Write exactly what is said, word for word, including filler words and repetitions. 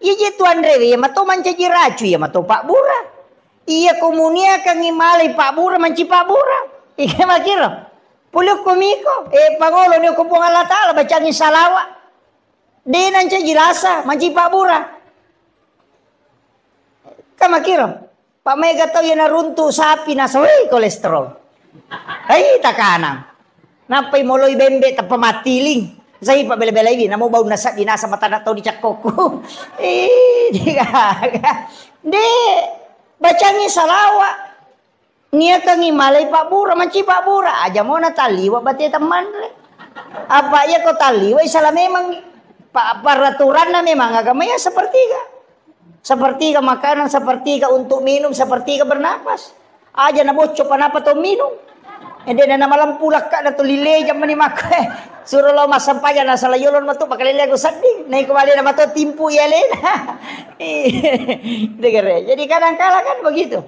Iya je tu anrewe, iya mato mancaji racu, iya mato pabbura. Iya komuniakangi malai pabbura, manci pabbura. Ike makiro. Pulukku miko, eh, pangolo ni ko Puang Allah Ta'ala, bacangi salawa. De nancaji lasa, manci pabbura. Kamakiro. Pak maega tau iya naruntu sapi nasa, wei, kolesterol. Hei, takanang. Nappai moloi bembe tappa mattiling. Sai pa bela-belaiwi, namo bau nasa binasa matana tau dicakkokku. Eh, digaga. De, bacangi salawa. Niakangi malai pabbura, manci pabbura. Aja mo natalliwa bate temmanre. Apa iya ko talliwa isala memang. Pa-, peraturanna memang agama ya sepertiga. Sepertiga makanan, sepertiga untuk minum, sepertiga bernapas. Aja na bocco panapa to minung. Ede na malampu lakka na to lile jammani makko. Suro lo massempajang na sala yolo matu pakalele aku sedding. Na iko bale na mato timpu ya lena. Degere. Jadi kadang kala kan begitu.